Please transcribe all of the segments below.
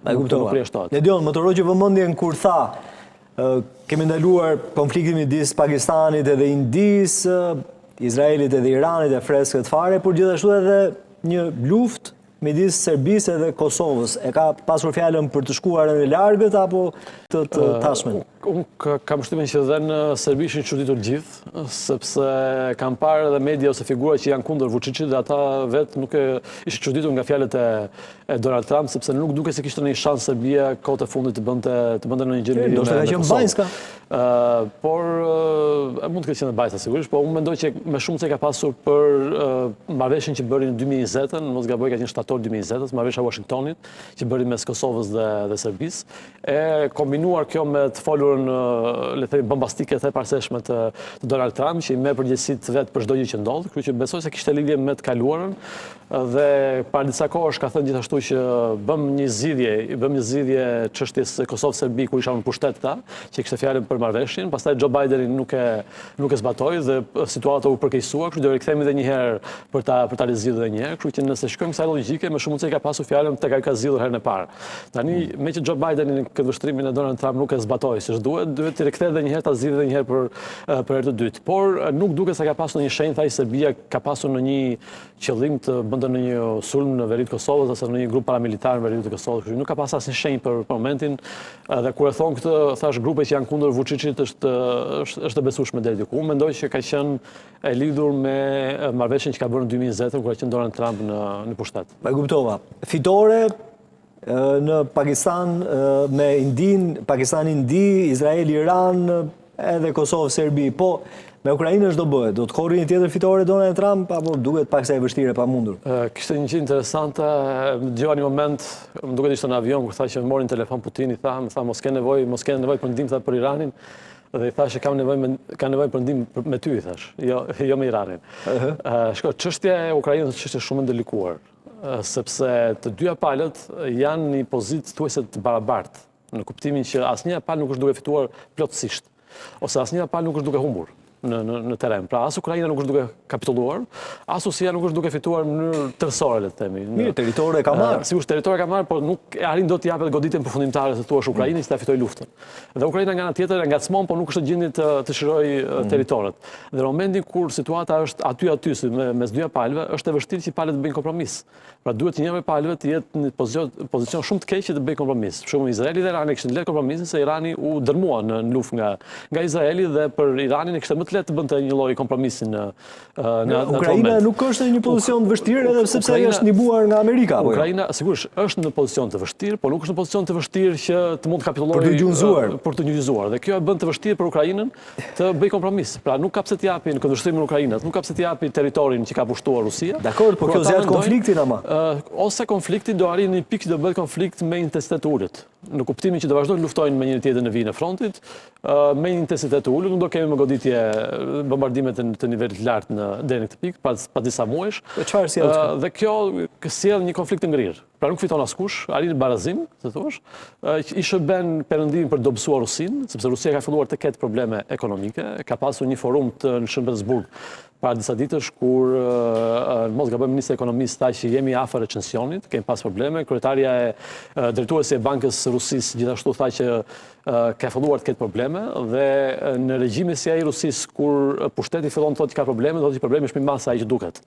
E kuptova. Nuk përjashtohet. Ledion, më tërhoqi vëmendjen kur tha kemi ndaluar konfliktin midis Pakistanit edhe Indisë, Izraelit edhe Iranit e freskët fare, por gjithashtu edhe një luftë midis Serbisë edhe Kosovës. E ka pasur fjalën për të shkuarën e largët apo të të tashmen? Unë kam përshtypjen që dhe në Serbi ishin çuditur gjithë, sepse kam parë edhe media ose figura që janë kundër Vučićit dhe ata vetë nuk e ishin çuditur nga fjalët e e Donald Trump, sepse nuk dukej se kishte ndonjë shans Serbia kohët e fundit të bënte të bënte ndonjë gjë në lidhje me, me Kosovën. Ë, por mund të ketë qenë Banjska sigurisht, por unë mendoj që më shumë se ka pasur për marrëveshjen që bëri në 2020-ën, mos gaboj ka qenë shtator 2020-ës, marrëveshja e Washingtonit që bëri mes Kosovës dhe dhe Serbisë, e kombinuar kjo me të folurën le të themi bombastike të parësishme të, të Donald Trump që i merr përgjegjësitë vetë për çdo gjë që ndodh, kështu që besoj se kishte lidhje me të kaluarën Dhe para disa kohësh ka thënë gjithashtu që bëmë një zgjidhje, i bëmë një zgjidhje çështjes Kosovë-Serbi kur isha në pushtet tha, që kishte fjalën për marrëveshjen, pastaj Joe Bideni nuk e nuk e zbatoi dhe situata u përkeqësua, kështu do rikthehemi edhe një herë për ta për ta rizgjidhur edhe një herë, kështu që nëse shkojmë kësaj logjike, më shumë se ka pasur fjalën tek ajo ka zgjidhur herën e parë. Tani, mm. meqë Joe Bideni në këndvështrimin e Donald Trump nuk e zbatoi siç duhet, duhet të rikthehet edhe një herë ta zgjidhë edhe një herë për për herë të dytë. Por nuk duket se ka pasur ndonjë shenjë, tha Serbia ka pasur ndonjë qëllim të bënte ndonjë sulm në veri të Kosovës ose ndonjë grup paramilitar në veri të Kosovës, kështu që nuk ka pas asnjë shenjë për momentin. Dhe kur e thonë këtë, thash grupe që janë kundër Vučićit është është është e besueshme deri diku. Unë mendoj që ka qenë e lidhur me marrëveshjen që ka bërë në 2020 kur ka qenë Donald Trump në në pushtet. E kuptova. Fitore në Pakistan me Indinë, Pakistan Indi, Izrael Iran, edhe Kosovë Serbi. Po me Ukrainën ç'do bëhet? Do të korrë një tjetër fitore Donald Trump apo duket pak sa e vështirë e pamundur? Kishte një gjë interesante, më dëgjova një moment, më duket ishte në avion kur tha që më mori në telefon Putini, tha, më tha mos ke nevojë, mos ke nevojë për ndihmë tha për Iranin. Dhe i thashë kam nevojë me kam nevojë për ndihmë me ty i thash, jo jo me Iranin. Ëh. Uh -huh. Shiko, çështja e Ukrainës është çështje shumë e ndërlikuar. sepse të dyja palët janë në një pozitë thuajse të barabartë, në kuptimin që asnjëra palë nuk është duke fituar plotësisht, ose asnjëra palë nuk është duke humbur në në në terren. Pra as Ukraina nuk është duke kapitulluar, as Rusia nuk është duke fituar në mënyrë tërësore, le të themi. Mirë, territore ka marrë. Sigurisht territore ka marrë, por nuk e arrin dot të japë goditjen përfundimtare se thua Ukrainës që ta fitojë luftën. Dhe Ukraina nga ana tjetër e ngacmon, por nuk është në gjendje të të çlirojë mm. territoret. Dhe në momentin kur situata është aty aty si me, mes dyja palëve, është e vështirë që palët të bëjnë kompromis. Pra duhet që një prej palëve të jetë në pozicion, pozicion shumë të keq që të bëjë kompromis. Për shembull Izraeli dhe Irani kishin lehtë kompromisin se Irani u dërmua në, në luftë nga nga Izraeli dhe për Iranin e kishte më të lehtë të bënte një lloj kompromisi në në në Ukraina nuk është në një pozicion të vështirë edhe sepse Ukraina, është ndihmuar nga Amerika apo jo? Ukraina sigurisht është në pozicion të vështirë, por nuk është në pozicion të vështirë që të mund të kapitullojë për t'u gjunjëzuar, për t'u gjunjëzuar. Dhe kjo e bën të vështirë për Ukrainën të bëjë kompromis. Pra nuk ka pse të japi në këndvështrimin ukrainas, nuk ka pse të japi territorin që ka pushtuar Rusia. Dakord, po kjo zgjat konfliktin ama. Ose konflikti do arrijë në një pikë që do bëhet konflikt me intensitet të ulët. Në kuptimin që do vazhdojnë të luftojnë me njëri tjetrin në vijën e frontit, me një intensitet të ulët, nuk do kemi më goditje bombardime të, të nivelit të lartë në deri në këtë pikë, pas pas disa muajsh. Dhe çfarë sjell kjo? Dhe kjo sjell një konflikt të ngrirë. Pra nuk fiton askush, arrin barazim, si thuash, i shërben perëndimit për të dobësuar Rusinë, sepse Rusia ka filluar të ketë probleme ekonomike, ka pasur një forum të në Shën Petersburg para disa ditësh kur në mos gaboj ministri i ekonomisë tha që jemi afër recesionit, kemi pas probleme, kryetarja e drejtuesi e Bankës së Rusisë gjithashtu tha që ka filluar të ketë probleme dhe në regjimin si ai i Rusisë kur pushteti fillon të thotë që ka probleme, do të thotë që problemi është më i madh se ai që duket.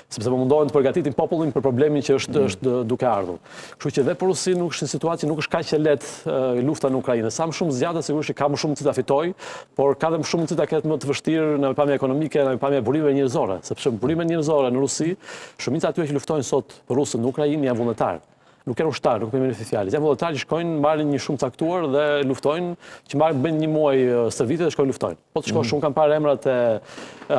sepse po mundohen të përgatitin popullin për problemin që është mm. është duke ardhur. Kështu që dhe për Rusinë nuk është një situatë që nuk është kaq e lehtë lufta në Ukrainë. Sa më shumë zgjatet sigurisht që ka më shumë mundësi ta fitojë, por ka dhe më shumë mundësi ta ketë më të vështirë në pamje ekonomike, në pamje burimeve njerëzore, sepse burimet njerëzore në Rusi, shumica atyre që luftojnë sot për rusët në Ukrainë janë vullnetarë. Nuk janë ushtarë, nuk përmendin fjalë. Janë vullnetarë që shkojnë, marrin një shumë caktuar dhe luftojnë, që marrin bëjnë një muaj stërvitje dhe shkojnë luftojnë. Po të shkosh mm. shumë kam parë emrat e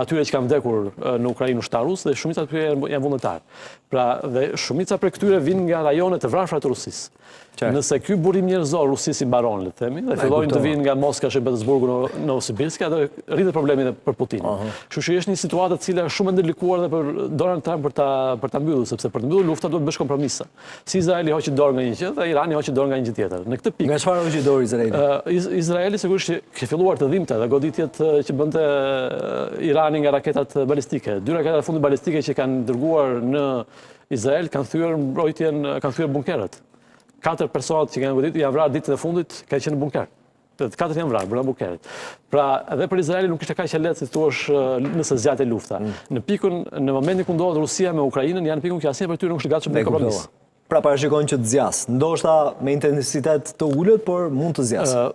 atyre që kanë vdekur në Ukrainë ushtarë rusë dhe shumica e tyre janë vullnetarë. Pra, dhe shumica prej këtyre vijnë nga rajone të varfra të Rusisë. Nëse ky burim njerëzor Rusisë i mbaron, le të themi, dhe fillojnë të vijnë nga Moska, Shën Petersburgu, Novosibirsk, atë rritet problemi edhe për Putinin. Kështu që është një situatë e cila është shumë e ndërlikuar edhe për Donald Trump për ta për ta mbyllur, sepse për të mbyllur luftën duhet të bësh kompromise. Si Izraeli hoqi dorë nga një gjë dhe Irani hoqi dorë nga një gjë tjetër. Në këtë pikë. Nga çfarë hoqi dorë Izraeli? Izraeli sigurisht që kishte filluar të dhimbte dhe goditjet që bënte Irani nga raketat balistike. Dy raketat e fundit balistike që kanë dërguar në Izrael kanë thyer mbrojtjen, kanë thyer bunkerët. Katër personat që kanë goditur janë vrarë ditën e fundit, kanë qenë në bunker. Të katër janë vrarë brenda bunkerit. Pra, edhe për Izraelin nuk ishte kaq e lehtë si thuash nëse zgjatej lufta. Në pikën, në momentin ku ndodhet Rusia me Ukrainën, janë në pikën që asnjë prej tyre nuk është gatshëm për kompromis. Pra parashikon që të zgjas, ndoshta me intensitet të ulët, por mund të zgjas.